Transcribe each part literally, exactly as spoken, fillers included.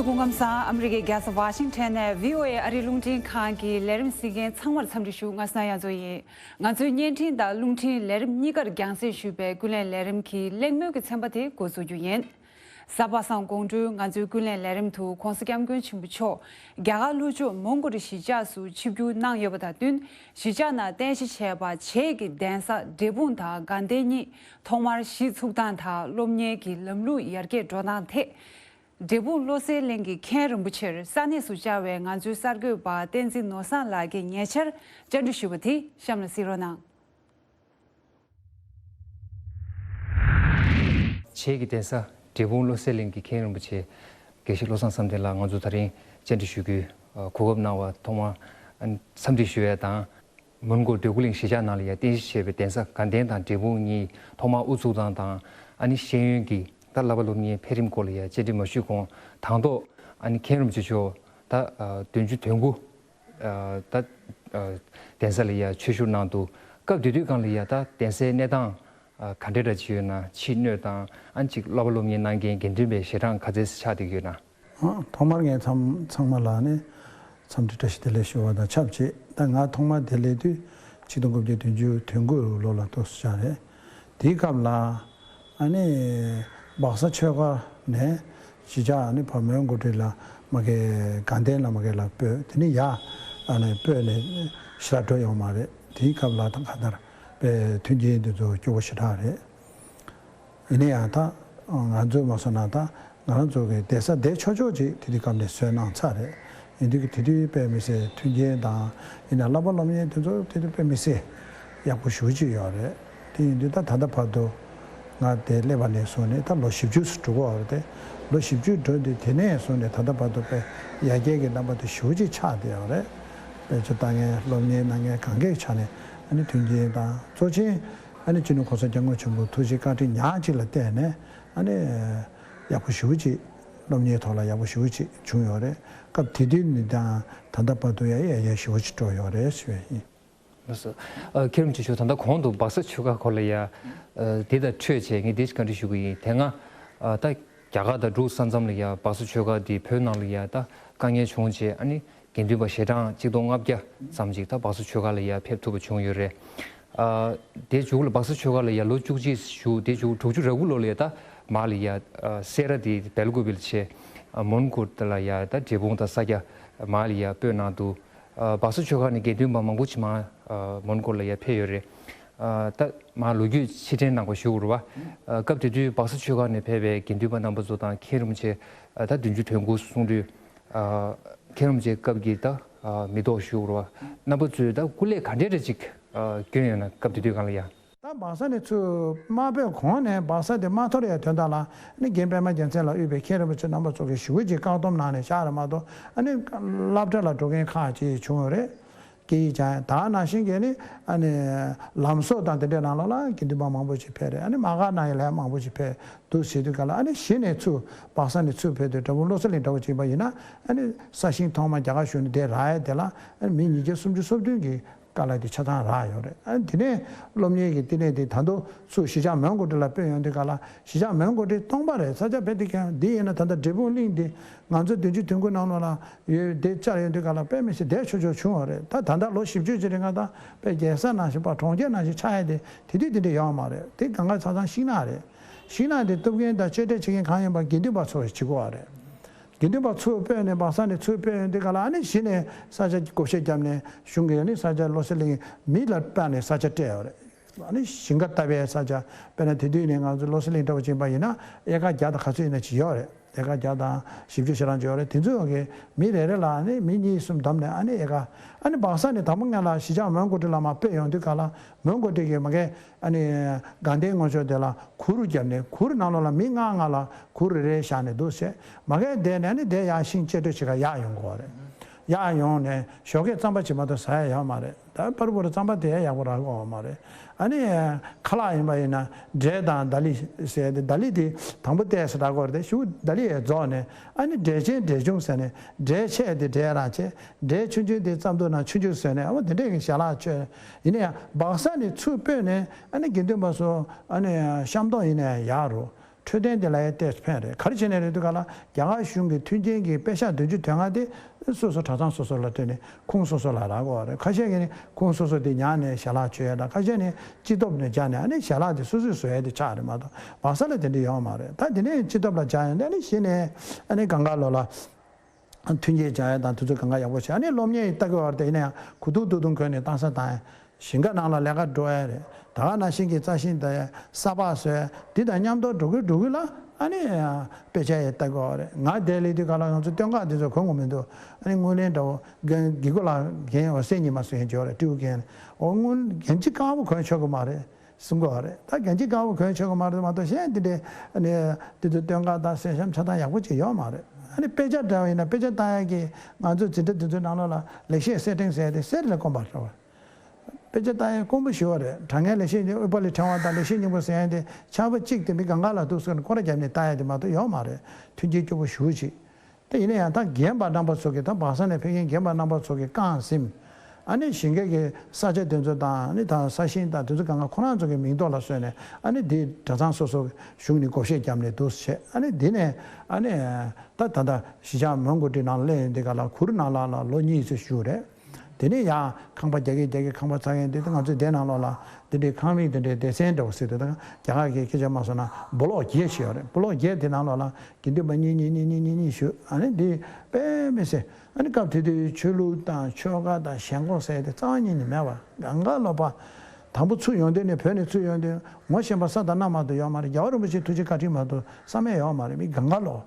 སྐུ་ཁམས་བཟང་། ཨ་མི་རི་ཀའི་རྒྱལ་ས་ཝ་ཤིང་ཊོན་ནས་བྷི་ཨོ་ཨེ་ཨ་རིའི་རླུང་འཕྲིན་ཁང་གི་ལས་རིམ་གཟིགས་མཁན་ཚང་མར་འཚམས་འདྲི་ཞུ། ང་སྣང་ཡ་མཚོ་ཡིན། ང་ཚོའི་བརྙན་འཕྲིན་དང་རླུང་འཕྲིན་ལས་རིམ་གཉིས་ཀར་རྒྱང་སྲིང་ཞུས་པའི་ཀུན་གླེང་ལས་རིམ་གྱི་གླེང་མོལ་གྱི་ཚན་པ་དེ་འགོ་འཛུགས་རྒྱུ་ཡིན། གཟའ་པ་སངས་དགོང་དྲོའི་ང་ཚོའི་ཀུན་གླེང་ལས་རིམ་དུ་༧གོང་ས་༧སྐྱབས་མགོན་ཆེན་པོ་མཆོག་རྒྱ་གར་ལྷོ་ཕྱོགས་མོན་གྷོ་རི་གཞིས་ཆགས་སུ་ཆིབས་བསྒྱུར་གནང་ཡོད་པ་དང་བསྟུན། གཞིས་ཆགས་ནང་རྟེན་གཞི་བྱས་པ་བྱེས་ཀྱི་གདན་ས་འབྲས་སྤུངས་དང་དགའ་ལྡན་གཉིས་ཐོག་མར་གཞི་ཚུགས་སྟངས་དང་སློབ་གཉེར་གྱི་ལམ་ལུགས་ཡར་རྒྱས་འགྲོ་སྟངས་ཐད། འབྲས་སྤུངས་བློ་གསལ་གླིང་གི་མཁན་རིན་པོ་ཆེར་ས་གནས་སུ་བཅར་བའི་ང་ཚོའི་གསར་འགོད་པ་བསྟན་འཛིན་ནོར་བཟང་ལགས་ཀྱིས་ཉེ་ཆར་བཅར་འདྲི་ཞུས་པ་དེ་གཤམ་ལ་གཟིགས་རོགས་གནང་། བྱེས་ཀྱི་གདན་ས་འབྲས་སྤུངས་བློ་གསལ་གླིང་གི་མཁན་རིན་པོ་ཆེ་དགེ་བཤེས་བློ་བཟང་བསམ་གཏན་ལགས་ང་ཚོ་ད་རིང་བཅར་འདྲི་ཞུ་རྒྱུའི་གོ་སྐབས་གནང་བ་ཐོག་མར་འཚམས་འདྲི་ཞུ་ཡས་དང་། མོན་གྷོ་འདོད་རྒུ་གླིང་གཞིས་ཆགས་ནང་ལ་ཡ་རྟེན་གཞི་བྱས་པའི་གདན་ས་དགའ་ལྡན་དང་འབྲས་སྤུངས་གཉིས་ཐོག་མར་དབུ་འཛུགས་སྟངས་དང་། ཨ་ནི་ཤེས་ཡོན་གྱི་ད་བསླབ་པ་སློབ་གཉེར་འཕེལ་རིམ་སྐོར་ལ་ཡ་བཅར་འདྲི་མ་ཞུས་གོང་། དང་ཐོག་ཨ་ནི་མཁན་རིན་པོ་ཆེ་མཆོག་ད་བདུན་ཅུ་དོན་དགུ་ད་གདན་ས་ལ་ཡ་ཆོས་ཞུགས་གནང་འདུག་སྐབས་དེ་དུས་སྒང་ལ་ཡ་ད་གདན་སའི་གནས་སྟངས་ག་འདྲ་འདྲ་ཅིག་ཡོད་ན། ཕྱིའི་སྣོད་དང་ཨ་ནི་ཅིག་བསླབ་པ་སློབ་གཉེར་གནང་མཁན་དགེ་འདུན་པའི་ཞལ་གྲངས་ག་ཚད་ཆགས་བསྡད་ཀྱི་ཡོད་ན། ཨ། ཐོག་མར་ངས་ཚང་ཚང་མ་ལ་ནི་འཚམས་འདྲི་བཀྲ་ཤིས་བདེ་ལེགས་ཞུ་བ་དང་ཆབས་ཅིག་ད་ང་ཐོག་མར་དེ་སླེབས་དུས་ཆིག་སྟོང་དགུ་བརྒྱ་བདུན་ཅུ་དོན་དགུ་ལོ་ལ་ཏོག་ཙམ་ཆགས་རེད། དེའི་སྐབས་ལ་ཨ་ནི་སྦག་ས་ཆོས་སྒར་ནས་གཞིས་ཆགས་ཨ་ནི་བར་མོན་གོ་ཊི་ལ་མ་གི་དགའ་ལྡན་ལ་མ་གི་ལ་སྤོས། དེ་ནི་ཡ་ཨ་ནི་སྤོས་ནས་ཕྱིར་འགྲོ་ཡོང་མ་རེད། དེའི་སྐབས་ལ་ད་ག་ལྟར་པའི་མཐུན་རྐྱེན་དེ་ཚོ་སྐྱོ་བོ་ཞེ་དྲག་རེད། ཡིན་ན་ཡང་ད་ང་ཚོས་མ་སོང་ན་ད་ང་རང་ཚོ་གི་བསྡད་ས་བསྡད་ཆོག་ཆོག་ཅིག་དེ་དུས་སྐབས་ནས་བཟོས་གནང་ཚར་རེད། ཡིན་དུས་ཀྱི་དེ་དུས་དཔེ་མི་སྲིད་མཐུན་རྐྱེན་དང་ཡིན་ན་བསླབ་པ་སློབ་གཉེར་དེ་ཚོ་དེ་དུས་དཔེ་མི་སྲིད་ཡག་པོ་ཞེ་པོ་ཅིག་ཡོད་རེད། དེ་ཡིན་དུས་ད་ད་ལྟ་བར་དུ་ང་དེ་སླེབས་པ་ནས་བཟུང་ནས་ད་ལོ་བཞི་བཅུ་ཙམ་འགྲོ་གི་ཡོད་རེད་དེ། ལོ་བཞི་བཅུ་འགྲོ་དུས་དེ་ནས་བཟུང་ནས་ད་ལྟ་བར་དུ་དཔེ་ཡར་རྒྱས་ཀྱི་རྣམ་པ་དེ་ཞེ་པོ་ཅིག་ཆགས་བསྡད་ཡོད་རེད། དཔེ་ཆ་ལྟ་མཁན་སློབ་གཉེར་གནང་མཁན་གང་གའི་ཆ་ནས་ཨ་ནི་མཐུན་རྐྱེན་དང་གཙོ་ཆེན། ཨ་ནི་སྤྱི་ནོར་གོང་ས་སྐྱབས་མགོན་ཆེན་པོ་ཐུགས་རྗེ་བཀའ་དྲིན་ཉག་གཅིག་ལ་བརྟེན་ནས་ཨ་ནི་ཡག་པོ་ཞེ་པོ་ཅིག་སློབ་གཉེར་ཐོག་ལ་ཡག་པོ་ཞེ་པོ་ཅིག་བྱུང་ཡོད་རེད། སྐབས་དེ་དུས་ནས་ད་ད་ལྟ་བར་དུ་ཡང་ཡར་རྒྱས་ཞེ་པོ་ཅིག་འགྲོ་ཡོད་རེད་ཞུ་ཡ་ཡིན། ལགས་སོ། ཨ། མཁན་རིན་པོ་ཆེ་མཆོག་ད་ལྟ་གོང་དུ་སྦག་ས་ཆོས་སྒར་སྐོར་ལ་ཡ། ཨ། དེ་དང་འཕྲོས་བྱས་ངས་དེ་ཞིག་བཀའ་འདྲི་ཞུ་གི་ཡིན། དེ་སྔ། ཨ། ད་རྒྱ་གར་དང་འབྲུག་ས་མཚམས་ལ་ཡ་སྦག་ས་ཆོས་སྒར་དེ་བོད་ནང་ལ་ཡ་ད་དཀའ་ངལ་བྱུང་བྱས་ཨ་ནི། དགེ་འདུན་པ་ཞལ་གྲངས་གཅིག་སྟོང་ལྔ་བརྒྱ་ཙམ་ཅིག་ད་སྦག་ས་ཆོས་སྒར་ལ་ཡར་ཕེབས་ཐུབ་པ་བྱུང་ཡོད་རེད། ཨ། དེ་མཇུག་ལ་སྦག་ས་ཆོས་སྒར་ལ་ཡར་ལོ་བཅུ་གཅིག་བཞུགས། དེ་མཇུག་དྲུག་ཅུ་རེ་དགུ་ལོ་ལ་ཡར་ད་མར་ལ་ཡར། ཨ། སེ་ར་དེ་སྦེལ་ཀོབ་ལ་བྱས། ཨ། མོན་གྷོ་ལ་ཡར་ད་འབྲས་སྤུངས་དང་ས་སྐྱ་མར་ལ་ཡར་སྤོས་གནང་འདུག་ཨ། སྦག་ས་ཆོས་སྒར་ནས་དགེ་འདུན་པ་མང་པོ་ཅིག་མར། ཨ། མོན་གྷོ་ལ་ཡར་ཕེབས་ཡོད་རེད། ཨ། ད་མར་ལོ་རྒྱུས་ཕྱིར་དྲན་གནང་བ་ཞུ་དགོས་རེད་བ། ཨ། སྐབས་དེ་དུས་སྦག་ས་ཆོས་སྒར་ནས་ཕེབས་པའི་དགེ་འདུན་པ་རྣམ་པ་ཚོ་དང་མཁན་རིན་པོ་ཆེ། ཨ། ད་བདུན་ཅུ་དོན་དགུ་གསུང་དུས། ཨ། མཁན་རིན་པོ་ཆེའི་སྐབས་ཀྱི་ད། ཨ། མི་ཐོག་ཞུ་དགོས་རེད་བ། རྣམ་པ་ཚོས་ད་སྐུ་ལས་ག་འདྲ་འདྲ་ཅིག་ཨ། བསྐྱོན་ཡོད་ན་སྐབས་དེ་དུས་སྒང་ལ་ཡ། ད་སྦག་ས་ནས་ཚུར་དམར་པོའི་གོང་ནས་སྦག་ས་དེ་མ་ཐོར་ཡ་དོན་དག་ལ་ནི་རྒན་པད་མ་རྒྱལ་མཚན་ལ་དབུས་པའི་མཁན་རིན་པོ་ཆེ་རྣམ་པ་ཚོ་གིས་ཞེ་པོ་ཅིག་བཀག་སྡོམ་གནང་ནས་བཞག་རེད་མ་གཏོགས། ཨ་ནི་སློབ་གྲྭ་ལ་འགྲོ་མཁན་ཁག་ཅིག་བྱུང་ཡོད་རེད། སྐད་ཡིག་སྦྱང་ཡ་དེ་ནང་བཞིན་གྱི་ནི་ཨ་ནི་ལམ་གསོ་དང་དེ་འདྲའི་ནང་ལོགས་ལ་དགེ་འདུན་པ་མང་པོ་ཅིག་ཕེབས་རེད། ཨ་ནི་མ་དགའ་གནང་ཡ་ལས་མང་པོ་ཅིག་ཕེབས་འདུག་ཟེར་དུས་སྒང་ལ། ཨ་ནི་གཞི་ནས་ཚུར་སྦག་ས་ནས་ཚུར་ཕེབས་དུས་འབྲས་སྤུངས་བློ་གསལ་གླིང་འདྲ་བོ་ཅིག་ཡིན་པ་ཡིན་ན། ཨ་ནི་ས་ཞིང་ཐོག་མ་རྒྱ་གར་གཞུང་ནས་དེ་རག་ཡ་དེ་ལ་ཨ་ནི་མི་ཉིས་བརྒྱ་སུམ་ཅུ་སོ་བདུན་གྱི་ཀ་ལ་དེ་ཆ་ཚང་རག་ཡོད་རེད། ཨ་ནི་དེ་ནས་སློབ་གཉེར་གྱི་བསྟི་གནས་དེ་ད་དུང་ཚུར་གཞིས་ཆགས་མོན་གྷོ་ཊི་ལ་སྤོས་ཡོང་དུས་སྒང་ལ་གཞིས་ཆགས་མོན་གྷོ་ཊི་སྟོང་པ་རེད། ས་ཆ་དཔེ་དེ་གང་འདི་ཡིན་ན་ད་ལྟ་འབྲས་སྤུངས་གླིང་འདི་ང་ཚོ་བདུན་ཅུ་དོན་དགུ་ནང་ལོགས་ལ་ཡོད་དེ་བཅར་ཡོང་དུས་སྒང་ལ་དཔེ་མི་སྲིད་བསྡད་ཆོག་ཆོག་བྱུང་བ་རེད། ད་ད་ལྟ་ལོ་བཞི་བཅུ་ཅིག་རིང་ང་ད་དཔེ་རྒྱལ་ས་ནང་བཞིན་པ་གྲོང་ཁྱེར་ནང་བཞིན་ཆགས་ཡ་དེ་དེ་དུས་དེ་འདྲ་ཡོད་མ་རེད། དེ་སྒང་ག་ཆ་ཚང་ཤིང་ནགས་རེད། ཤིང་ནགས་དེ་གཏུབ་མཁན་དང་གཅོད་འབྲེག་བྱེད་མཁན་གང་ཡིན་པ་དགེ་འདུན་པ་ཚོ་བྱེད་དགོས་པ་རེད། དགེ་འདུན་པ་ཚུར་སྤོས་ནས་སྦག་ས་ནས་ཚུར་སྤོས་ཡོང་དུས་སྒང་ལ་ཨ་ནི་གཞི་ནས་ས་ཆ་བགོ་བཤའ་བརྒྱབ་ནས་གཞུང་གིས་ཨ་ནི་ས་ཆ་བློ་གསལ་གླིང་མི་ལ་དཔག་ནས་ས་ཆ་སྤྲད་ཡོད་རེད། ཨ་ནི་ཞིང་ཁ་བཏབ་པའི་ས་ཆ་དཔེར་ན་དེ་དུས་ནས་ང་ཚོ་བློ་གསལ་གླིང་འདྲ་བོ་ཅིག་ཡིན་པ་ཡིན་ན་ཨེ་ཀར་བརྒྱ་དང་ག་ཚོད་ཡིན་ན་ཅིག་ཡོད་རེད། ཨེ་ཀར་བརྒྱ་དང་བཞི་བཅུ་ཞེ་གྲངས་ཅིག་ཡོད་རེད། དེ་ཚོའི་འོག་གི་མི་རེ་རེ་ལ་ཨ་ནི་མི་གཉིས་གསུམ་བསྡོམས་ནས་ཨ་ནི་ཨེ་ཀར། ཨ་ནི་སྦག་ས་ནས་དང་པོ་ང་ལ་གཞིས་ཆགས་མོན་གྷོ་ཊི་ལ་མར་སྤོས་ཡོང་དུས་སྒང་ལ་མོན་གྷོ་ཊི་གི་མ་གི་ཨ་ནི་དགའ་ལྡན་ངོ་ཕྱོགས་དེ་ལ་གུར་བརྒྱབ་ནས་གུར་ནང་ལོགས་ལ་མི་ལྔ་ལྔ་ལ་གུར་རེ་རེ་བཞག་ནས་འདུག་ཟེར། མ་གི་དེ་ནས་ཨ་ནི་དེ་ཡར་ཤིང་གཅོད་འབྲེག་བྱེད་ག་ཡར་ཡོང་དགོས་རེད། ཡར་ཡོང་ནས་ཞོགས་ཀས་རྩམ་པ་ཅིག་མ་གཏོགས་ཟ་ཡ་ཡོད་མ་རེད། ད་པར་པོར་རྩམ་པ་དེ་ཡག་པོ་རག་གི་ཡོད་མ་རེད། ཨ་ནི་ཁ་ལག་ཡིན་པ་ཡིན་ན་འབྲས་དང་ད་ལི་ཟེར་ཏེ། ད་ལི་དེ་དང་པོ་ཏོག་ཙམ་རག་གི་ཡོད་རེད། དེ་གཞུག་ད་ལི་ཡར་རྫོགས་ནས་ཨ་ནི་འབྲས་ཆན་འབྲས་ཆུང་ཟེར་ནས། འབྲས་ཆེ་དེ་འབྲས་རང་ཆེ། འབྲས་ཆུང་ཆུང་དེ་རྩམ་ཐུག་ནང་ཆུང་ཆུང་བཟོས་ནས། ཨ་འོ་དེ་འདྲས་ཀྱི་ཞལ་ལག་མཆོད། ཡིན་ན་ཡང་སྦག་ས་ནས་ཚུར་སྤོས་ནས་ཨ་ནི་དགེ་འདུན་པ་ཚོ་ཨ་ནི་ཤམ་སྟོག་ཡིན་ན་ཡང་ཡག་རུ། འཕྲོད་བསྟེན་དེ་ལ་ཡང་ཏོག་ཙམ་ཕན་རེད། ག་རེ་བྱས་ནས་རེད་འདུག་ག་ལ། རྒྱ་གར་གཞུང་གི་མཐུན་རྐྱེན་གྱི་པེ་ཤག་བདུན་ཅུ་དོན་ལྔ་དེ་སོ་སོ་གྲྭ་ཚང་སོ་སོ་ལ་སྤྲད་ནས་ཁོངས་སོ་སོ་ལ་རག་གི་ཡོད་རེད། ཁ་ཤས་ཀྱིས་ནི་ཁོངས་སོ་སོ་དེ་ཉར་ནས་ཞལ་ལག་མཆོད་ཡ་དང་། ཁ་ཤས་ནི་སྤྱི་སྟོབས་ནས་སྦྱར་ནས་ཨ་ནི་ཞལ་ལག་དེ་སོ་སོས་བཟོ་ཡ་དེ་ཆགས་རེད་མ་གཏོགས། སྦག་ས་ལ་དེ་འདྲ་ཡོད་མ་རེད། ད་དེ་ནས་སྤྱི་སྟོབས་ལ་སྦྱར་ཡ་ནི་ཨ་ནི་གཞི་ནས་ཨ་ནི་གང་ག་ལོ་ལ། མཐུན་རྐྱེན་སྦྱང་ཡ་དང་དེ་ཚོ་གང་ག་ཡག་པོ་བྱས། ཨ་ནི་སློབ་གཉེར་ལྟ་གི་བར་དེ་ཡིན་ན་ཡང་གུ་དུང་དུ་དུང་གོན་ནས་གཏམ་ས་བཏང་ཡ། ཞིང་ཁ་ནང་ལ་ལས་ཀ་འགྲོ་ཡ་རེད། ད་ག་ནང་བཞིན་གྱི་རྩྭ་ཤིང་དང་ས་སྤགས་བཟོ་ཡ་འདི་དང་མཉམ་དུ་འགྲོ་གི་འགྲོ་གི་ལ་ཨ་ནི་དཔེ་ཆ་ཡི་ལྟ་གི་བར་རེད། ང་དེ་ལས་དུས་ག་ལ་ང་ཚོ་སྟོན་ཁ་དེ་ཚོ་གོན་དགོས་མི་འདུག་ཨ་ནི་དངུལ་ལེན་འདྲ་བོ་རྒན་དགེ་སྐོས་ལགས་རྒན་འོ་སེ་ཉི་མ་སུ་ཡན་འབྱོར་རེད། སྤྲེའུ་རྒན་འོ་དངུལ་རྒན་གཅིག་དཀར་པོ་གོན་ཆོག་གི་མ་རེད། གསུང་གི་ཡོད་རེད། ད་རྒན་གཅིག་དཀར་པོ་གོན་ཆོག་གི་མ་རེད་མ་གཏོགས། གཞན་དེ་འདྲའི་ཨ་ནི་དེ་ཚོ་སྟོན་ཁ་དང་གསེར་ཤམ་ཆ་ཚང་ཡག་པོ་ཅིག་ཡོད་མ་རེད། ཨ་ནི་དཔེ་ཆ་འདྲ་བ་ཡིན་ན་དཔེ་ཆ་ལྟ་ཡག་གི་ང་ཚོ་འཛིན་གྲྭ་དེ་ཚོའི་ནང་ལོགས་ལ་ལེགས་བཤད་གསེར་ཕྲེང་ཟེར་ཡ་དེ་གསེར་ལས་དཀོན་པ་རེད་བ། དཔེ་ཆ་ལྟ་ཡག་དཀོན་པོ་ཞེ་པོ་རེད། དྲང་ངེས་ལེགས་བཤད་སྙིང་པོ་ལས་ཕྲེང་བ་དང་ལེགས་བཤད་སྙིང་པོ་ཟེར་ཡ་དེ་ཆར་པ་གཅིག་དེ་མི་གང་ག་ལ་འདུག་ཟེར་ནས་སྐོར་ར་བརྒྱབ་ནས་ལྟ་ཡག་དེ་མ་གཏོགས་ཡོད་མ་རེད། མཐུན་རྐྱེན་སྐྱོ་པོ་ཞེ་པོ་ཅིག་དེ་ཡིན་ན་ཡང་ད་རྒན་པ་རྣམ་པ་ཚོ་གིས་ད་སྦག་ས་ནས་ཕེབས་མཁན་རྒན་པ་རྣམ་པ་ཚོ་གིས་རྐང་ཟིན། ཨ་ནི་ཞིང་ཁའི་གི་ས་ཆ་དེ་ཚོ་དང་ཨ་ནི་ད་ས་ཞིང་དང་དེ་ཚོ་གང་ག་ཁོ་རང་ཚོ་གི་མིང་ཐོག་ལ་བཟོས་ནས། ཨ་ནི་འདི་གྲྭ་ཚང་སོ་སོ་གཞུང་ནས་བགོ་བཤའ་བརྒྱབ་ནས་འདུག་བྱས། ཨ་ནི་འདི་ནས་ཨ་ནི་ད་ད་ལྟ་གཞིས་ཆགས་མོན་གྷོ་ཊའི་ནང་ལ་སླེབས་ཡོང་དུས་ག་ལ་གུར་ནང་ལ་ལ་ལོ་གཉིས་ཙམ་བཞུགས་རེད། དེ་ནས་ཡང་ཁང་པ་རྒྱག་གིན་རྒྱག་གིན་ཁང་པ་ཚར་ཡོང་དུས་ང་ཚོའི་སྡེ་ནང་ལོགས་ལ་འདི་འདྲའི་ཁང་མིག་འདི་འདྲའི་སྡེ་ཚན་འདྲ་བོ་ཟེར་དུས། ད་རྒྱ་གར་གྱི་སྐད་ཆ་མ་སོང་ན་སྦོ་ལོག་བརྒྱད་ཅིག་ཡོད་རེད། སྦོ་ལོག་བརྒྱད་དེ་ནང་ལོགས་ལ་དགེ་འདུན་པ་གཉིས་གཉིས་གཉིས་གཉིས་གཉིས་བཞུགས། ཨ་ནི་འདི་དཔེ་མི་སྲིད། ཨ་ནི་སྐབས་དེ་དུས་ཆོས་ལུགས་དང་ཆོལ་ཁ་དང་ཞེན་ཁོག་ཟེར་ཡ་དེ་རྩ་བ་ཉིད་ནས་མེད་པ། གང་ག་ལོག་པ། དང་པོ་ཚུར་ཡོང་དུས་ནས་བོད་ནས་ཚུར་ཡོང་དུས་ངོ་ཤེས་པ་ས་དང་གནམ་མ་གཏོགས་ཡོད་མ་རེད། རྒྱལ་བ་རིན་པོ་ཆེའི་ཐུགས་རྗེ་བཀའ་དྲིན་མ་གཏོགས་བསམ་ཡས་ཡོད་མ་རེད། མི་གང་ག་ལོག་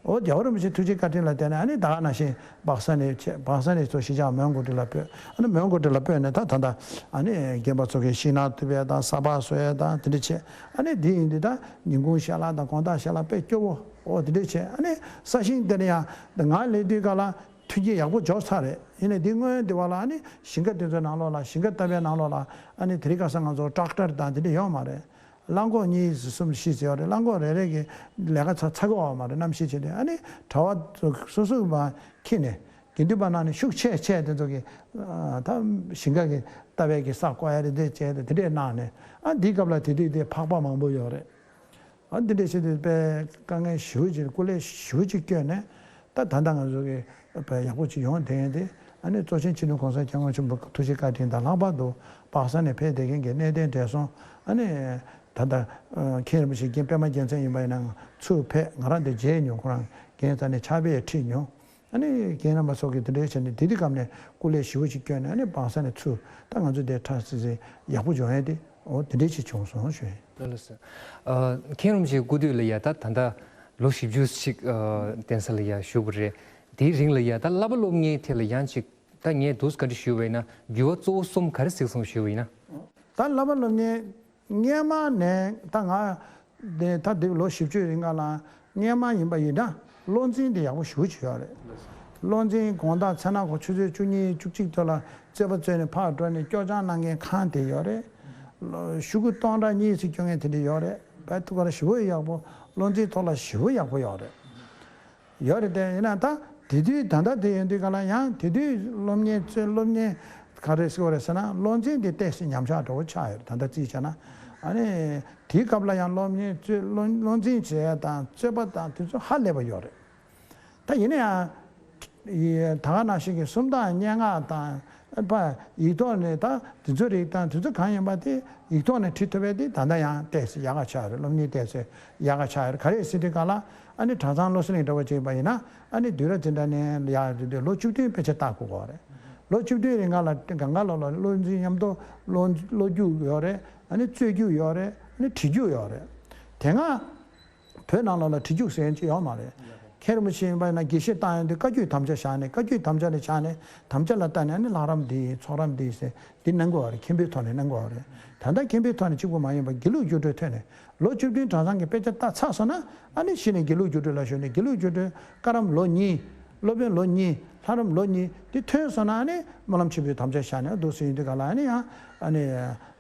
འོ་རྒྱལ་བ་རིན་པོ་ཆེའི་ཐུགས་རྗེ་བཀའ་དྲིན་ལ་བརྟེན་ནས་ཨ་ནི་ད་ག་ནང་བཞིན་སྦག་ས་ནས་བྱས། སྦག་ས་ནས་ཚུར་གཞིས་ཆགས་མོན་གྷོ་ཊ་ལ་སྤོས། ཨ་ནི་མོན་གྷོ་ཊ་ལ་སྤོས་ནས་ད་ད་ལྟ་ཨ་ནི་རྒན་པ་ཚོ་གི་ཤིང་ནགས་གཏུབ་ཡས་དང་ས་སྤགས་བཟོ་ཡས་དང་དེ་འདྲ་བྱས། ཨ་ནི་འདི་ཡིན་དུས་ད་ཉིན་གུང་ཞལ་ལག་དང་དགོང་དག་ཞལ་ལག་དཔེ་སྐྱོ་བོ། འོ་དེ་འདྲ་བྱས། ཨ་ནི་ས་ཞིང་དེ་ནས་ཡང་ང་སླེབས་དུས་ག་ལ་མཐུན་རྐྱེན་ཡག་པོ་འབྱོར་ཚར་རེད། ཡིན་ནའི་འདི་སྔོན་དེ་བ་ལ་ཨ་ནི་ཞིང་ཁ་དེ་ཚོའི་ནང་ལོགས་ལ་ཞིང་ཁ་བཏབ་པའི་ནང་ལོགས་ལ་ཨ་ནི་དེ་རིང་ཁ་སང་ང་ཚོ་ཊེག་ཊར་དང་དེ་འདྲ་ཡོད་མ་རེད། གླང་གོག་གཉིས་གསུམ་བཞི་ཙམ་ཡོད་རེད། གླང་གོག་རེ་རེ་གི་ལས་ཀ་ཚ་ཚ་གི་ཡོད་མ་རེད། གནམ་གཤིས་བྱས་ཏེ་ཨ་ནི་གྲྭ་པ་ཚོ་སོ་སོ་མ་འཁྱེར་ནས་དགེ་འདུན་པ་ནང་ནས་ཤུགས་ཆེ་ཆེ་དེ་ཚོ་གི་ཨ་ད་ཞིང་ཁ་གི་ལྟ་བའི་གི་ས་བརྐོ་ཡ་རེད། དེ་བྱས་ཏེ་དེ་འདྲས་གནང་ནས། ཨ་འདིའི་སྐབས་ལ་དེ་དུས་དེ་ཕག་པ་མང་པོ་ཡོད་རེད། ཨ་འདི་འདྲས་བྱས་ཏེ་དཔེ་དཀའ་ངལ་ཞེ་པོ་ཅིག་སྐུ་ལས་ཞེ་པོ་ཅིག་བསྐྱོན་ནས། ད་ད་ལྟ་ང་ཚོ་གི་དཔེ་ཡག་པོ་ཅིག་ཡོང་བསྡད་ཡོད་དེ། ཨ་ནི་གཙོ་ཆེན་སྤྱི་ནོར་༸གོང་ས་༸སྐྱབས་མགོན་ཆེན་པོ་ཐུགས་རྗེ་བཀའ་དྲིན་དང་། ལྷག་པར་དུ་སྦག་ས་ནས་ཕེབས་བསྡད་མཁན་གྱི་གནས་བརྟན་བགྲེས་སོང་། ཨ་ནི་ད་ལྟ་ཨ་མཁན་རིན་པོ་ཆེ་རྒན་པད་མ་རྒྱལ་མཚན་ཡིན་པ་ཡིན་ན་ཚུར་ཕེབས། ང་རང་དེ་མཇལ་མྱོང་། ཁོ་རང་རྒན་རྩ་ནས་ཕྱག་དཔེ་ཁྲིད་མྱོང་། ཨ་ནི་རྒན་རྣམ་པ་ཚོ་གིས་དེ་འདྲའི་བྱས་ནས་དེ་དུས་སྐབས་ནས་སྐུ་ལས་ཞེ་པོ་ཅིག་བསྐྱོན་ནས། ཨ་ནི་སྦག་ས་ནས་ཚུར་ད་ང་ཚོ་དེ་ཁྲ་སིལ་སིལ་ཡག་པོ་འབྱུང་ཡས་དེ། འོ་དེ་འདྲའི་ཅིག་བྱུང་སོང་ཞུ་ཡིན། ལགས་སོ། ཨ་མཁན་རིན་པོ་ཆེ་སྐུ་དུས་ལ་ཡ་ད་ད་ལྟ་ལོ་བཞི་བཅུ་ཞིག་ཨ་གདན་ས་ལ་ཡ་བཞུགས་པ་རེད། དེའི་རིང་ལ་ཡ་ད་བསླབ་པ་སློབ་གཉེར་ཐད་ལ་ཡང་ཅིག་ད་ངས་འདུག་བཀའ་འདྲི་ཞུས་པ་ཡིན་ན་འགྱུར་བ་གཙོ་བོ་གསུམ་ག་རེ་གཟིགས་སོང་ཞུས་པ་ཡིན་ན། ད་བསླབ་པ་སློབ་གཉེར་སྔས་མ་ནས་ད་ང་དེ་ད་དེ་ལོ་བཞི་བཅུའི་རིང་ག་ལ་སྔས་མ་ཡིན་པ་ཡིན་ན་བློ་འཛིན་དེ་ཡག་པོ་ཞེ་པོ་ཅིག་ཡོད་རེད། བློ་འཛིན་དགོང་དག་མཚན་ནག་གོ་ཆུ་ཚོད་བཅུ་གཉིས་བཅུ་གཅིག་ཐོག་ལ་རྩོད་པ་རྩོད་ནས་ཕར་འགྲོ་ནས་སྐྱོར་སྦྱང་གནང་མཁན་ཁང་དེ་ཡོད་རེད། ལོ་ཤོག་གུ་སྟོང་ཕྲག་གཉིས་ཙམ་སྐྱོར་མཁན་དེ་འདྲ་ཡོད་རེད། བས་ཐུགས་ཁར་ཞེ་པོ་ཡག་པོ། བློ་འཛིན་ཐོག་ལ་ཞེ་པོ་ཡག་པོ་ཡོད་རེད། ཡོད་རེད་དེ། ཡིན་ན་ད་དེ་དུས་ད་ལྟ་དེ་ཡོང་དུས་ག་ལ་ཡང་དེ་དུས་སློབ་གཉེར་རྩོད། སློབ་གཉེར་ག་རེ་ཟེར་བ་རེད་ཟེར་ན། བློ་འཛིན་དེ་ཏོག་ཙམ་ཉམས་ཆག་འགྲོ་བོ་ཆགས་ཡོད་རེད། ད་ལྟ་རྩིས་བྱས་ན། ཨ་ནི་དེའི་སྐབས་ལ་ཡང་སློབ་གཉེར་རྩོད། བློ་བློ་འཛིན་བྱེད་ཡ་དང་རྩོད་པ་དང་དེ་ཚོ་ཧ་ལས་པ་ཡོད་རེད། ད་ཡིན་ན་ཡང་ད་ག་ནང་བཞིན་གྱི་སུམ་རྟགས་སྙན་ངག་དང་པ་ཡིག་ཐོག་ནས་ད་དེ་ཚོ་རིགས་དང་དེ་ཚོ་གང་ཡིན་པ་དེ་ཡིག་ཐོག་ནས་ཁྲིད་ཐུབ་པ་དེ་ད་ལྟ་ཡང་ཏོག་ཙམ་ཡག་ག་ཆགས་ཡོད་རེད། སློབ་གཉེར་ཏོག་ཙམ་ཡག་ག་ཆགས་ཡོད་རེད། ག་རེ་ཟེར་དུས་ག་ལ། ཨ་ནི་གྲྭ་ཚང་བློ་གསལ་གླིང་འདྲ་བོ་བྱས་པ་ཡིན་ན། ཨ་ནི་འདུས་ར་འཛིན་གྲྭ་ནས་ཡར་དེ་དུས་ལོ་བཅུ་བདུན་དཔེ་ཆ་ལྟ་དགོས་ཀྱི་རེད། ལོ་བཅུ་བདུན་རིང་ག་ལ་གང་ག་ལོ་ལ་བློ་འཛིན་མཉམ་དུ་བློ་བློ་རྒྱུགས་ཡོད་རེད། ཨ་ནི་རྩོད་རྒྱུགས་ཡོད་རེད། ཨ་ནི་བྲིས་རྒྱུགས་ཡོད་རེད། དེ་སྔ་བོད་ནང་ལོགས་ལ་བྲིས་རྒྱུགས་ཟེར་མཁན་ཅིག་ཡོད་མ་རེད། མཁན་རིན་པོ་ཆེ་ཡིན་པ་ཡིན་ན་དགེ་བཤེས་བཏང་ཡོང་དུས་བཀའ་བརྒྱུད་དམ་བཅའ་བཞག་ནས། བཀའ་བརྒྱུད་དམ་བཅའ་ལ་བཞག་ནས། དམ་བཅའ་ལ་བལྟས་ནས་ཨ་ནི་ལྷ་རམས་འདི་ཡིན། ཚོགས་རམས་འདི་ཡིན་ཟེར་འདི་གནང་གི་ཡོད་རེད། མཁན་པོའི་ཐོག་ནས་གནང་གི་ཡོད་རེད། ད་ལྟ་མཁན་པོའི་ཐོག་ནས་གཅིག་པུ་མ་ཡིན་པར་དགེ་ལུགས་རྒྱུགས་སྤྲོད་ཐོག་ནས། ལོ་བཅུ་བདུན་གྲྭ་ཚང་གི་དཔེ་ཆ་ལྟ་ཚར་སོང་ན། ཨ་ནི་གཞི་ནས་དགེ་ལུགས་རྒྱུགས་སྤྲོད་ལ་ཞུགས་ནས། དགེ་ལུགས་རྒྱུགས་སྤྲོད་བཀའ་རམས་ལོ་གཉིས། སློབ་དཔོན་ལོ་གཉིས། ལྷ་རམས་ལོ་གཉིས་འདི་ཐོན་སོང་ན། ཨ་ནི་སྨོན་ལམ་ཆེན་པོའི་དམ་བཅའ་བཞག་ནས་འདུག་ཟེར་ཡོང་དུས་ག་ལ། ཨ་ནི་ཡང་ཨ་ནི་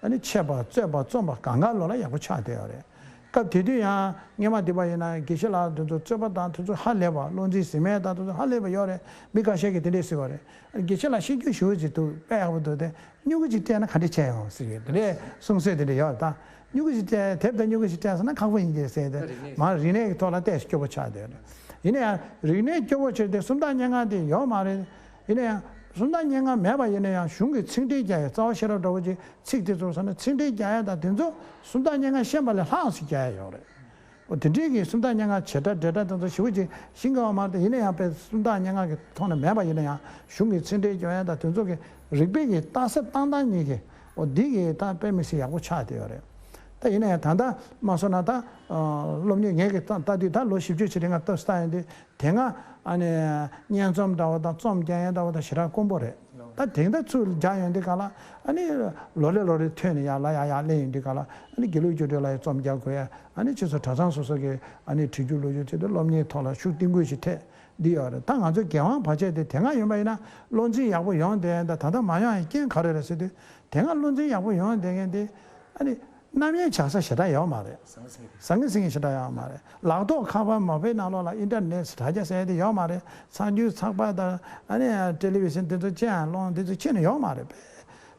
ཨ་ནི་འཆད་པ་རྩོད་པ་རྩོམ་པ་གང་ག་ལོ་ལ་ཡག་པོ་ཆགས་བསྡད་ཡོད་རེད། སྐབས་དེ་དུས་ཡང་སྔས་མ་འདི་པ་ཡིན་ན་དགེ་བཤེས་ལགས་དེ་ཚོ་རྩོད་པ་དང་དེ་ཚོ་ཧ་ལས་པ། བློ་འཛིན་ཟིན་མེད་དང་དེ་ཚོ་ཧ་ལས་པ་ཡོད་རེད། མི་ཁ་ཤས་ཀྱིས་དེ་འདྲས་ཟེར་བ་རེད། དགེ་བཤེས་ལགས་ཤེས་རྒྱུ་ཞེ་པོ་ཅིག་འདུག་དཔེ་ཡག་པོ་འདུག་དེ་སྨྱུ་གུ་ཅིག་སྤྲད་ན་ག་འདྲས་བྱས་ཡོང་ཟེར་གྱི་དེ་འདྲས་གསུང་སྲོལ་དེ་འདྲས་ཡོད་རེད། ད་སྨྱུ་གུ་ཅིག་སྤྲད། དེབ་དང་སྨྱུ་གུ་ཅིག་སྤྲད་སོང་ན་ཁག་པོ་ཡིན་གྱི་ཟེར་ཏེ། རིག་གནས། མ་རིག་གནས་ཀྱི་ཐོག་ལ་ཏོག་ཙམ་སྐྱོ་པོ་ཆགས་བསྡད་ཡོད་རེད། ཡིན་ན་ཡང་རིག་གནས་སྐྱོ་པོ་བྱས་ཏེ་སུམ་རྟགས་སྙན་ངག་དེ་ཡོད་མ་རེད། ཡིན་ན་ཡང་སུམ་རྟགས་སྙན་ངག་མེད་པ་ཡིན་ན་ཡང་གཞུང་གི་ཚིག་འགྲེལ་རྒྱག་ཡས། རྩ་བ་ཤེས་རབ་འདྲ་བོ་ཅིག་ཚིག་དེ་ཚོ་ཟེར་ན་ཚིག་འགྲེལ་རྒྱག་ཡས་དང་དེ་ཚོ་སུམ་རྟགས་སྙན་ངག་ཤེས་པ་ལས་ལྷག་ཙམ་རྒྱག་ཡས་ཡོད་རེད། འོ་དེ་འདྲའི་གི་སུམ་རྟགས་སྙན་ངག་བྱེད་སྒྲ་འགྲེལ་སྒྲ་དེ་ཚོ་ཞེ་པོ་ཅིག་ཤེས་ཀྱི་ཡོད་མ་རེད། ཡིན་ན་ཡང་དཔེ་སུམ་རྟགས་སྙན་ངག་གི་ཐོག་ནས་མེད་པ་ཡིན་ན་ཡང་གཞུང་གི་ཚིག་འགྲེལ་རྒྱག་ཡས་དང་དེ་ཚོ་གི་རིག་པའི་གི་རྟགས་གསལ་བཏང་སྟངས་གཉིས་ཀྱི་འོ་འདི་གི་ད་དཔེ་མི་སྲིད་ཡག་པོ་ཆགས་བསྡད་ཡོད་རེད། ད་ཡིན་ན་ཡང་ད་ལྟ་མ་སོང་ན་ད་སློབ་གཉེར་ངས་ཀྱི་ལྟ་ལྟ་དུས་ད་ལོ་བཞི་བཅུ་ཕྱིན་ནས་ང་སྟབས་སུ་བལྟ་ཡོང་དུས། དེ་སྔ་ཨ་ནི་སྙན་རྩོམ་འདྲ་བོ་དང་རྩོམ་རྒྱག་ཡས་འདྲ་བོ་དང་ཞེ་དྲག་དཀོན་པོ་རེད། ད་དེང་ད་ཚུར་རྒྱག་ཡོང་དུས་ག་ལ་ཨ་ནི་ལོ་རེ་ལོ་རེ་ཐོན་ནས་ཡར་ལ་ཡར་ཡར་སླེབས་ཡོང་དུས་ག་ལ་ཨ་ནི་དགེ་ལུགས་ཆོས་གྲོགས་ལགས་ཀྱིས་རྩོམ་རྒྱག་དགོས་ཡ། ཨ་ནི་ཁྱེད་ཚོ་གྲྭ་ཚང་སོ་སོ་གི་ཨ་ནི་བྲིས་རྒྱུགས་ཀློག་རྒྱུགས་བྱེད་དུས་སློབ་གཉེར་ཐོག་ལ་ཤུགས་བསྟན་དགོས་ཞེས་འཕྲད་འདི་ཡོད་རེད། ད་ང་ཚོ་རྒྱལ་དབང་བར་ཆད་དེ་དེ་སྔ་ཡོད་པ་ཡིན་ན་བློ་འཛིན་ཡག་པོ་ཡོང་བསྡད་ཡོད། ད་ད་ལྟ་མ་ཡོང་ཡ་རྐྱེན་ག་རེ་རེད་ཟེར་དུས། དེ་སྔ་བློ་འཛིན་ཡག་པོ་ཡོང་བསྡད་མཁན་དེ་ཨ་ནི། རྣམ་གཡེང་བྱ་ས་ཞེ་དྲག་ཡོད་མ་རེད། ཟང་ཟིང་གི་ཞེ་དྲག་ཡོད་མ་རེད། ལག་ཐོགས་ཁ་པར་མ་པའི་ནང་ལོགས་ལ་ཨིན་ཊར་ནེཊ་དྲ་རྒྱ་ཟེར་ཡ་དེ་ཡོད་མ་རེད། གསར་འགྱུར་ཚགས་པར་དང་ཨ་ནི་ཊེ་ལི་བི་ཤན་དེ་ཚོ་ཅི་ཡང་སློང་དེ་ཚོ་ཁྱོན་ནས་ཡོད་མ་རེད་པས།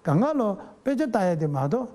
སྒང་ག་ལོ་དཔེ་ཆ་ལྟ་ཡ་དེ་མ་གཏོགས།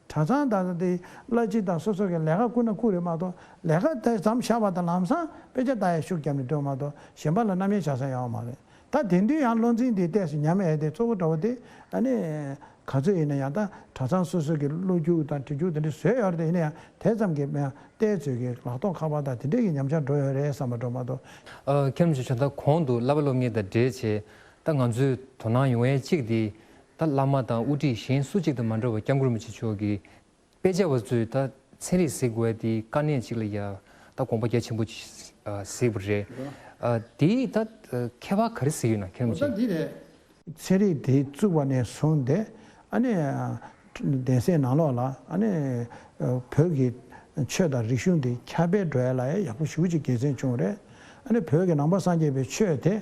གྲྭ་ཚང་དང་དེ་བླ་སྤྱི་དང་སོ་སོ་གི་ལས་ཀ་བསྐུར་ན་བསྐུར་རེད་མ་གཏོགས། ལས་ཀ་དེ་མཚམས་བཞག་པ་དང་ལམ་སང་དཔེ་ཆ་ལྟ་ཡ་ཤུགས་བརྒྱབ་ནས་འགྲོ་མ་གཏོགས་གཞན་པ་ལ་རྣམ་གཡེང་བྱ་ས་ཡོད་མ་རེད། ད་དེང་དུས་ཡང་བློ་འཛིན་དེ་ཏོག་ཙམ་ཉམས་ཡས་དེ་གཙོ་བོ་འདྲ་བོ་དེ་ཨ་ནི། ག་ཚོད་ཡིན་ན་ཡང་ད་གྲྭ་ཚང་སོ་སོ་གི་སློབ་རྒྱུགས་དང་བྲིས་རྒྱུགས་དེ་འདྲ་བཟོས་ཡོད་རེད། ཡིན་ན་ཡང་དེ་ཙམ་གྱིས་མེད་ཡང་ཏོག་ཙམ་གྱི་ལག་ཐོགས་ཁ་པར་དང་དེ་འདྲས་ཀྱི་ཉམས་ཆག་འགྲོ་ཡོད་རེད་བསམ་པ་འགྲོ་མ་གཏོགས། ཨ། ཁྱེད་རང་ཚོས་ད་གོང་དུ་བསླབ་པ་སློབ་གཉེར་དང་འབྲེལ་བྱས་ད་ང་ཚོས་དོ་སྣང་ཡོང་ཡས་གཅིག་དེ་ད་བླ་མ་དང་དབུ་ཁྲིད་གཞན་སུ་གཅིག་དང་མ་འདྲ་བར་སྐྱབས་མགོན་རིན་པོ་ཆེ་མཆོག་གིས་དཔེ་ཆ་བ་ཚོས་ད་ཚན་རིག་གཟིགས་དགོས་དེ་དཀའ་གནད་ཅིག་ལ་ཡ་ད་དགོངས་པ་རྒྱ་ཆེན་པོ་ཅིག་གཟིགས་པ་རེད། ཨ། དེ་ད་ཁྱད་པར་ག་རེ་གཟིགས་ཡོད་ན་ཁྱེད་རང་ཚོས། འོ་ད་འདི་རེད། ཚན་རིག་དེ་བཙུགས་པ་ནས་བཟུང་སྟེ་ཨ་ནི་གདན་སའི་ནང་ལོགས་ལ་ཨ་ནི་བོད་ཀྱི་ཆོས་དང་རིག་གཞུང་དེ་ཁྱབ་སྤེལ་འགྲོ་ཡ་ལ་ཡ་ཡག་པོ་ཞེ་པོ་ཅིག་དགེ་མཚན་བྱུང་རེད། ཨ་ནི་བོད་ཀྱི་ནང་པ་སངས་རྒྱས་པའི་ཆོས་དེ་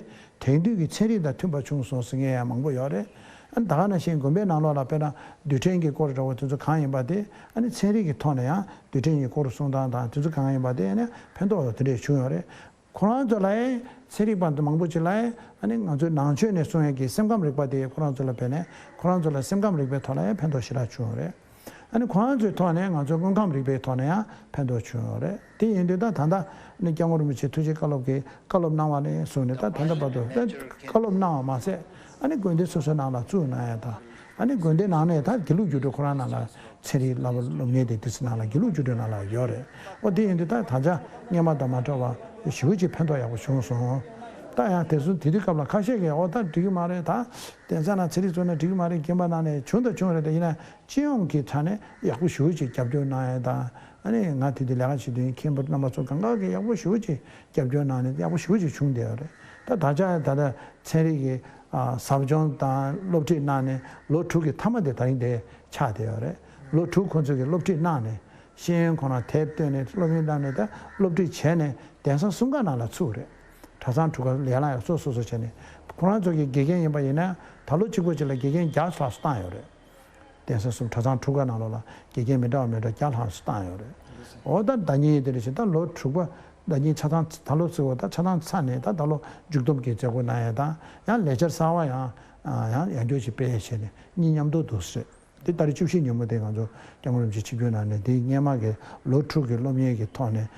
དེང་དུས་ཀྱི་ཚན་རིག་དང་མཐུན་པ་བྱུང་སོང་ཟེར་མཁན་ཡང་མང་པོ་ཡོད་རེད། ཨ་ནི་ད་ག་ནང་བཞིན་དགོན་པའི་ནང་ལོགས་ལ་དཔེར་ན་རྡུལ་ཕྲན་གྱི་སྐོར་འདྲ་བོ་དེ་ཚོ་གང་ཡིན་པ་དེ་ཨ་ནི་ཚན་རིག་གི་ཐོག་ནས་ཡང་རྡུལ་ཕྲན་གྱི་སྐོར་གསུང་སྟངས་དང་དེ་ཚོ་གང་ཡིན་པ་དེ་ཨ་ནི་ཕན་ཐོགས་དེ་འདྲས་བྱུང་ཡོད་རེད། ཁོ་རང་ཚོ་ལ་ཡང་ཚན་རིག་པ་མང་པོ་ཅིག་ལ་ཡང་ཨ་ནི་ང་ཚོའི་ནང་ཆོས་ནས་གསུང་ཡག་གི་སེམས་ཁམས་རིག་པ་དེ་ཁོ་རང་ཚོ་ལ་བས་ནས་ཁོ་རང་ཚོ་ལ་སེམས་ཁམས་རིག་པའི་ཐོག་ལ་ཡང་ཕན་ཐོགས་ཞེ་དྲག་བྱུང་ཡོད་རེད། ཨ་ནི་ཁོ་རང་ཚོའི་ཐོག་ནས་ང་ཚོའི་དངོས་ཁམས་རིག་པའི་ཐོག་ནས་ཡང་ཕན་ཐོགས་བྱུང་ཡོད་རེད། དེ་ཡིན་དུས་ད་ད་ལྟ་ནི་སྐྱབས་མགོན་རིན་པོ་ཆེ་ཐུགས་རྗེ་བཀའ་སློབ་ཀྱི་བཀའ་སློབ་གནང་བ་ནས་བཟུང་ནས་ད་ད་ལྟ་བར་དུ་ད་བཀའ་སློབ་གནང་བ་མ་ཟད་ཨ་ནི་དགོན་སྡེ་སོ་སོའི་ནང་ལ་བཙུགས་གནང་ཡ་དང་། ཨ་ནི་དགོན་སྡེ་ནང་ནས་ད་དགེ་ལུགས་རྒྱུགས་སྤྲོད་ཁོ་རང་ནང་ལ་ཚན་རིག་བསླབ་པ་སློབ་གཉེར་དེ་དེ་ཚོ་ནང་ལ་དགེ་ལུགས་རྒྱུགས་སྤྲོད་ནང་ལ་ཡོད་རེད། ཨོ་དེ་ཡིན་དུས་ད་ད་ཆ་སྔོན་མ་དང་མ་འདྲ་བ་ཞེ་པོ་ཅིག་ཕན་ཐོགས་ཡག་པོ་བྱུང་སོང་། ད་ཡང་དེ་ཚོ་དེ་དུས་སྐབས་ལ་ཁ་ཤས་ཀྱིས་ཨོ་ད་འགྲིག་གི་མ་རེད། ད་གདན་ས་ནང་ཚན་རིག་བཙུགས་ན་འགྲིག་གི་མ་རེད། རྒན་པ་ནང་ནས་བྱུང་དང་བྱུང་རེད། ད་ཡིན་ན་སྤྱི་ཡོངས་ཀྱི་ཆ་ནས་ཡག་པོ་ཞེ་པོ་ཅིག་རྒྱབ་སྐྱོར་གནང་ཡ་དང་། ཨ་ནི་ང་དེ་དུས་ལས་ཀ་བྱེད་དུས་མཁན་པོ་རྣམ་པ་ཚོ་གང་ག་གིས་ཡག་པོ་ཞེ་པོ་ཅིག་རྒྱབ་སྐྱོར་གནང་ནས་ཡག་པོ་ཞེ་པོ་ཅིག་བྱུང་བསྡད་ཡོད་རེད། ད་ད་ཆ་ད་ལྟ་ཚན་རིག་གི་ཨ་ཟབ་སྦྱོང་དང་སློབ་ཁྲིད་གནང་ནས་ལོ་དྲུག་གི་མཐའ་མ་དེ་ད་རིང་དེ་ཆགས་བསྡད་ཡོད་རེད། ལོ་དྲུག་ཁོང་ཚོས་ཀྱི་སློབ་ཁྲིད་གནང་ནས་ཤེས་ཡོན་ཁོ་རང་དེབ་བཏོན་ནས་སློབ་ཡོན་གནང་ནས་ད་སློབ་ཁྲིད་བྱས་ནས་གདན་ས་གསུམ་ཀ་ནང་ལ་ཚུགས་རེད། གྲྭ་ཚང་དྲུག་ཀ་ལས་ལ་ཡང་སོ་སོ་སོ་བྱས་ནས་ཁོ་རང་ཚོ་གི་དགེ་རྒན་ཡིན་པ་ཡིན་ན་ད་ལོ་གཅིག་པོ་གཅིག་ལ་དགེ་རྒན་བརྒྱ་ལྷག་ཙམ་བཏང་ཡོད་རེད། གདན་ས་གསུམ་གྲྭ་ཚང་དྲུག་ཀ་ནང་ལོགས་ལ་དགེ་རྒན་མི་འདྲ་བ་མི་འདྲ་བརྒྱ་ལྷག་ཙམ་བཏང་ཡོད་རེད། འོ་ད་ཟླ་ཉིན་དེ་འདྲ་བྱས་ད་ལོ་དྲུག་པ་ཟླ་ཉིན་ཆ་ཚང་ད་ལོ་ཚུགས་པ་ད་ཆ་ཚང་ཚར་ནས་ད་ད་ལོ་མཇུག་བསྡོམས་ཀྱི་མཛད་སྒོ་གནང་ཡས་དང་ཡང་ལས་འཆར་གསར་པ་ཡང་ཡང་ཡང་བསྐྱར་ཅིག་སྤེལ་ཡས་བྱས་ནས་གཉིས་མཉམ་དུ་འདུག་ཟེར། འདི་ཏ་རིག་བཅུ་བཞི་ཉིན་མོ་དེ་ང་ཚོ་སྐྱབས་མགོན་རིན་པོ་ཆེ་ཆིབས་བསྒྱུར་གནང་ནས་འདི་སྔས་མ་གི་ལོ་དྲུག་གི་སློབ་གཉེར་གྱི་ཐོག་ནས་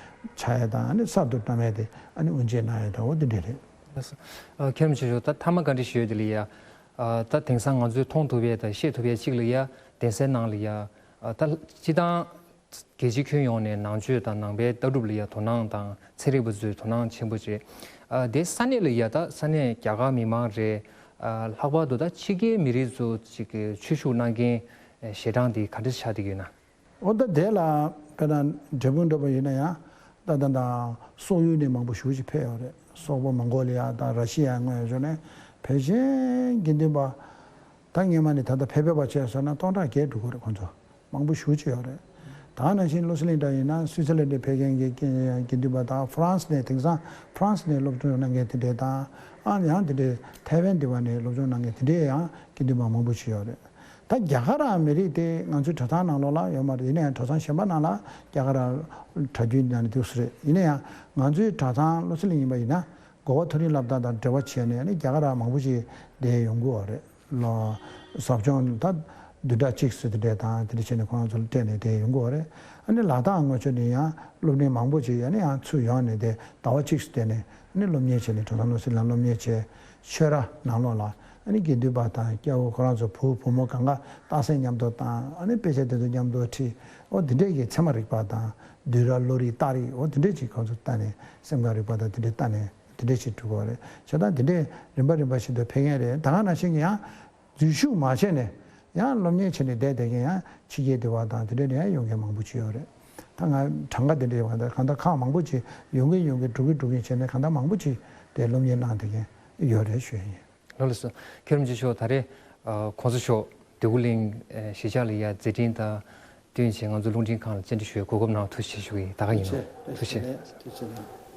ཕྱག་ཡས་དང་ཨ་ནི་གསར་དུ་བསྣམས་ཡས་དེ་ཨ་ནི་དབུ་འབྱེད་གནང་ཡས་དང་འོ་འདི་འདྲས་རེད། ལགས་སོ། ཨ། མཁན་རིན་པོ་ཆེ་མཆོག་ད་མཐའ་མ་བཀའ་འདྲི་ཞུ་ཡས་དེ་ལ་ཡ། ཨ། ད་དེང་སང་ང་ཚོས་མཐོང་ཐུབ་ཡས་དང་ཤེས་ཐུབ་ཡས་གཅིག་ལ་ཡ་གདན་སའི་ནང་ལ་ཡ། ཨ། ད་སྤྱིར་བཏང་རྒྱལ་སྤྱི་ཁྱོན་ཡོངས་ནས་ནང་ཆོས་དང་ནང་པའི་ལྟ་གྲུབ་ལ་ཡ་དོ་སྣང་དང་ཚན་རིག་པ་ཚོས་དོ་སྣང་ཆེན་པོ་བྱེད། ཨ། དེ་ས་གནས་ལ་ཡ་ད་ས་གནས་རྒྱ་གར་མི་མང་རེད། ཨ། ལྷག་པར་དུ་ད་ཕྱི་རྒྱལ་མི་རིགས་ཚོ་ཅིག་གི་ཆོས་ཞུགས་གནང་མཁན་ཞལ་གྲངས་དེ་ག་འདྲ་ཆགས་བསྡད་ཀྱི་ཡོད་ན། འོ་ད་དེ་ལ་དཔེར་ན་འབྲས་སྤུངས་འདྲ་པོ་ཡིན་ན་ཡང་ད་ད་ད་སོག་ཡུལ་ནས་མང་པོ་ཞེ་པོ་ཅིག་ཕེབས་ཡོད་རེད། སོག་པོ་མོང་གོ་ལི་ཡ་དང་ར་ཤི་ཡ་སྔོན་ཡོད་ནས་ཕལ་ཆེར་དགེ་འདུན་པ་ད་སྔས་མ་ནས་ད་ལྟ་ཕེབས་ཕེབས་པ་བྱས་སོང་ན་སྟོང་ཕྲག་བརྒལ་འགྲོ་གི་རེད། ཁོང་ཚོ་མང་པོ་ཞེ་པོ་ཅིག་ཡོད་རེད། ད་ནང་བཞིན་བློ་གསལ་གླིང་འདྲ་ཡིན་ན་སུའི་ཙར་ལན་ནས་ཕེབས་མཁན་གྱི་དགེ་འདུན་པ་དང་ཧྥ་རན་སི་ནས་དེང་སང་ཧྥ་རན་སི་ནས་སློབ་སྦྱོང་གནང་མཁན་དེ་འདྲས་དང་ཨ་ཡང་དེ་འདྲས་ཐའེ་ཝན་འདི་བ་ནས་སློབ་སྦྱོང་གནང་མཁན་དེ་འདྲས་ཡང་དགེ་འདུན་པ་མང་པོ་ཞིག་ཡོད་རེད། ད་རྒྱ་གར་ར་མི་རིགས་དེ་ང་ཚོའི་གྲྭ་ཚང་ནང་ལོགས་ལ་ཡོད་མ་རེད། ཡིན་ན་ཡང་གྲྭ་ཚང་གཞན་པ་ནང་ལ་རྒྱ་གར་ར་གྲྭ་རྒྱུན་ནང་ནས་འདུག་སེ་རེད། ཡིན་ན་ཡང་ང་ཚོའི་གྲྭ་ཚང་བློ་གསལ་གླིང་ཡིན་པ་ཡིན་ན། གོ་བ་མཐོ་རིམ་སློབ་གྲྭ་དང་འབྲེལ་བ་བྱས་ནས་ཨ་ནི་རྒྱ་གར་ར་མང་པོ་ཞིག་བསྡད་ཡོང་གི་ཡོད་རེད། ལོ་ཟབ་སྦྱོང་ད་བདུན་ཕྲག་གཅིག་ཙམ་དེ་འདྲས་དང་དེ་འདྲ་བྱས་ནས་ཁོ་རང་ཚོ་ལ་སྤྲད་ནས་བསྡད་ཡོང་གི་ཡོད་རེད། ཨ་ནི་ལ་དྭགས་ངོས་ཕྱོགས་ནས་ཡང་སློབ་གྲྭ་མང་པོ་ཞིག་ཨ་ནི་ཡང་ཚུར་ཡོང་ནས་དེ་ཟླ་བ་གཅིག་ཙམ་བསྡད་ནས་ཨ་ནི་སློབ་གཉེར་བྱས་ནས་གྲྭ་ཚང་བློ་གསལ་གླིང་སློབ་གཉེར་བྱས། ཆོས་ར་ནང་ལོགས་ལ་ཨ་ནི་དགེ་འདུན་པ་དང་སྐྱ་བོ་ཁོ་རང་ཚོ་བུ་བུ་མོ་གང་ག་རྟགས་གསལ་མཉམ་དུ་བཏང་། ཨ་ནི་དཔེ་ཆ་དེ་ཚོ་མཉམ་དུ་ཁྲིད། འོ་དེ་འདྲས་ཀྱི་ཚད་མ་རིག་པ་དང་བསྡུས་གྲྭ་བློ་རིག་རྟགས་རིགས་འོ་དེ་འདྲས་ཀྱི་ཁོ་ཚོ་ལྟ་ནས་སེམས་ཁམས་རིག་པ་དང་དེ་འདྲས་ལྟ་ནས། དེ་འདྲས་ཞིག་འགྲོ་གི་རེད། བྱས་ཙང་དེ་འདྲས་རིམ་པ་རིམ་པ་བཞིན་དུ་འཕེལ་མཁན་རེད། ད་ག་ནང་བཞིན་གྱི་ཡང་འཛུལ་ཞུགས་མ་བྱས་ནས་ཡང་སློབ་གཉེར་བྱས་ནས་བསྡད་བསྡད་མཁན་ཡང་ཕྱི་རྒྱལ་དུ་བ་དང་དེ་འདྲས་ནས་ཡང་ཡོང་མཁན་མང་པོ་ཅིག་ཡོད་རེད། ད་ང་གྲངས་ཀ་དེ་འདྲས་ཡོང་ག་ད་གང་ལྟར་ཁག་མང་པོ་ཅིག་ཡོང་གིན་ཡོང་གིན་འགྲོ་གིན་འགྲོ་གིན་བྱས་ནས་གང་ལྟར་མང་པོ་ཅིག་དེ་སློབ་གཉེར་གནང་བསྡད་མཁན་ཡོད་རེད་ཞུ་ཡ་ཡིན། ལགས་ལགས་སོ། མཁན་རིན་པོ་ཆེ་མཆོག་ད་རེས་ཨ་གོང་ས་མཆོག་འདོད་རྒུ་གླིང་ཨ་གཞིས་ཆགས་ལ་ཡ་མཛད་འཕྲིན་དང་བསྟུན་བྱས་ང་ཚོ་རླུང་འཕྲིན་ཁང་ལ་བཅར་འདྲི་ཞུ་བའི་གོ་སྐབས་གནང་བ་ཐུགས་རྗེ་ཆེ་ཞུ་གི་ཡིན། ད་ག་ཡིན་ནོ། ཐུགས་རྗེ་ཆེ། ཐུགས་རྗེ་ཆེ།